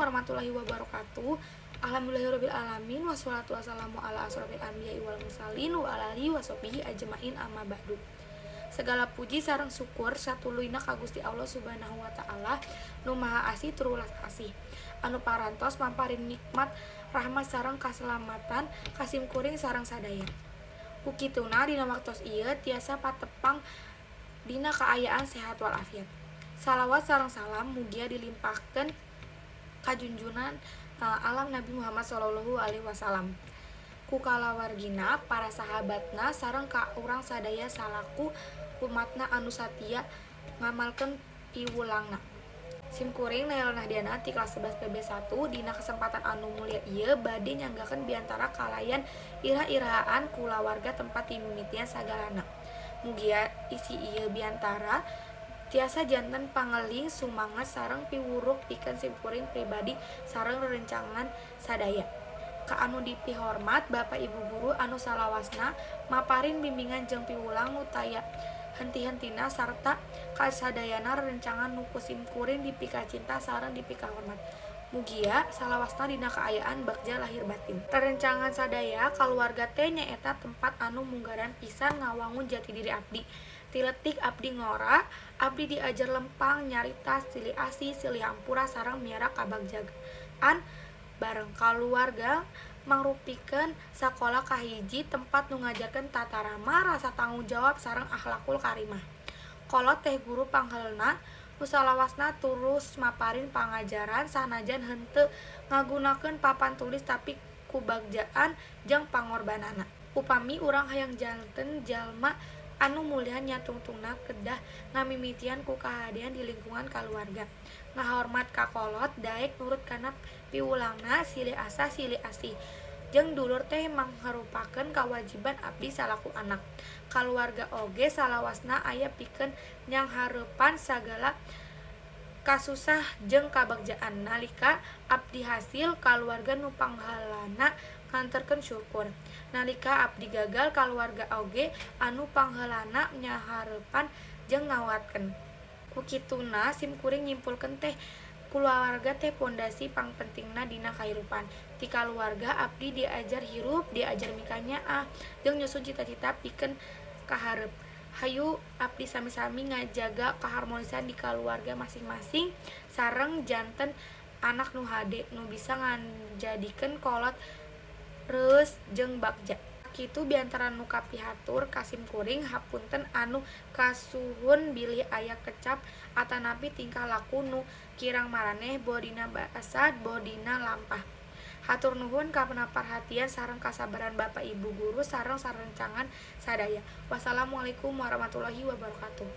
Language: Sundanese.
Warahmatullahi wabarakatuh. Alhamdulillahirabbil alamin, wassalatu wassalamu ala asrofil anbiya'i wal mursalin wa ala alihi washabbihi ajmain, amma ba'du. Segala puji sareng syukur satuluyna ka Gusti Allah Subhanahu wa Taala, nu Maha Asih tur welas asih, anu parantos maparin nikmat, rahmat sareng kasalamatan ka simkuring sareng sadaya. Ku kituna dina waktos ieu tiasa patepang dina kaayaan sehat walafiat. Salawat sareng salam mugia dilimpahkeun ka junjungan alam Nabi Muhammad Shallallahu Alaihi Wasallam, ku kalawargina, para sahabatna, sareng ka urang sadaya salaku umatna anu satia ngamalkeun piwulangna. Simkuring Naila Nahdiana ti kelas 11 PB 1, dina kesempatan anu mulia ieu bade nyanggakeun biantara kalayan irah-irahan kulawarga, tempat timimitian sagalana. Mugia isi ieu biantara tiasa janten pangeling, sumanget, sareng piwuruk pikeun simkuring pribadi sareng rerencangan sadaya. Ka anu dipihormat Bapak Ibu guru anu salawasna maparin bimbingan jeung piwulang nu taya henti-hentina, sarta ka sadayana rerencangan nu ku simkuring dipikacinta sareng dipikahormat. Mugia salawasna dina kaayaan bagja lahir batin. Rerencangan sadaya, kaluarga teh nyaeta tempat anu munggaran pisan ngawangun jati diri abdi. Ti leutik abdi ngora, abdi diajar lempang, nyarita, silih asih, silih hampura, sareng miara kabagjaaan bareng. Kaluarga mangrupikeun sakola kahiji, tempat nu ngajarkeun tata rama, rasa tanggung jawab, sareng akhlakul karimah. Kolot teh guru pangheulna nu salawasna terus maparin pangajaran sanajan henteu ngagunakeun papan tulis, tapi kubagjaan jeung pangorbananna. Upami urang hayang janten jalma anu mulya, nya tungtungna kedah ngamimitian ku kahadean di lingkungan kaluarga. Ngahormat ka kolot, daek nurut kana piwulangna, silih asah silih asih jeung dulur teh mangrupakeun kawajiban abdi salaku anak. Kaluarga oge salawasna aya pikeun nyanghareupan sagala kasusah jeung kabagjaan. Nalika abdi hasil, kaluarga nu pangheulana nganterkeun syukur. Nalika abdi gagal, kaluarga oge anu pangheulana nyanghareupan jeung nguatkeun. Ku kituna simkuring nyimpulkeun teh, kulawarga teh pondasi pangpentingna dina kahirupan. Ti kaluarga abdi diajar hirup, diajar mikanyaah, jeung nyusun cita-cita pikeun ka hareup. Hayu abdi sami-sami ngajaga kaharmonisan di kaluarga masing-masing sareng janten anak nu hade, nu bisa ngajadikeun kolot reueus jeung bagja. Sakitu biantara nu kapihatur ka simkuring, hapunten anu kasuhun bilih aya kecap atanapi tingkah laku nu kirang maraneh, boh dina basa boh dina lampah. Hatur nuhun kana perhatian sareng kasabaran Bapak Ibu guru sareng sarencangan sadaya. Wassalamualaikum warahmatullahi wabarakatuh.